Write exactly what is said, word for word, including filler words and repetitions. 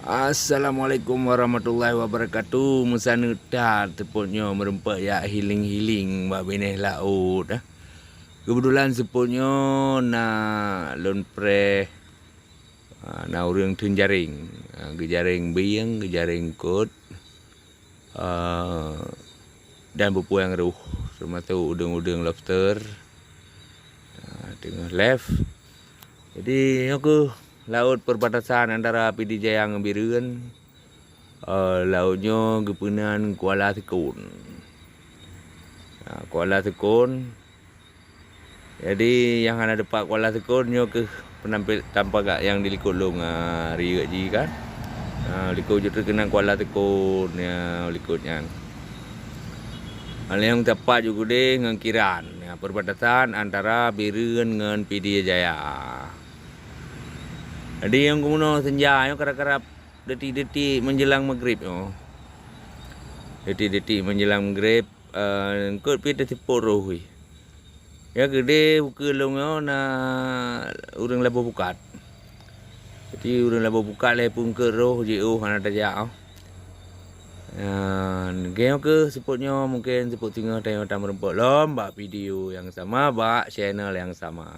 Assalamualaikum warahmatullahi wabarakatuh. Meusaneut that seupôt nyoe meureumpok jak healing-healing bak binéh laôt, eh. Keubeutulan seupôt nyoe na lôn preh, ah, na ureuëng theun jaréng. Ah, geujaréng bieng, geujaréng kot, ah, dan peue-peue nyang roh, teumasok udeueng-udeueng lobster, ah, teungoh lef. Jadi, nyoe keuh laôt perbatasan antara Pidie Jaya ngon Bireuen. Eh, laôt nyoe geupeunan Kuala Seukon. Ha, Kuala Seukon. Jadi, nyang hana teumpat Kuala Seukon, nyoe keuh penampil tampak gak nyang di likot lôn, ha, riyeuk jih kan. Ha, likot jeuet keunan Kuala Seukon, ya, likot nyan. Ha, nyang teumpat jih keudeh ngon Kiran, ya, perbatasan antara Bireuen ngon Pidie Jaya. Jadi, nyang keunoe seunja nyoe karab-karab detik-detik menjelang maghrib nyoe. Detik-detik menjelang maghrib, eh, eungkot pih teuseupôt roh wih. Ya, keudeh ukeue lôn nyoe na ureuëng laboh pukat. Jadi, ureuëng laboh pukat lé peue eungkot roh jiôh hana tajak, oh. Ya, lagée nyoe keuh seupôt nyoe, mungken seupôt singoh tanyoe tameureumpok lom bak video nyang sama, bak channel nyang sama.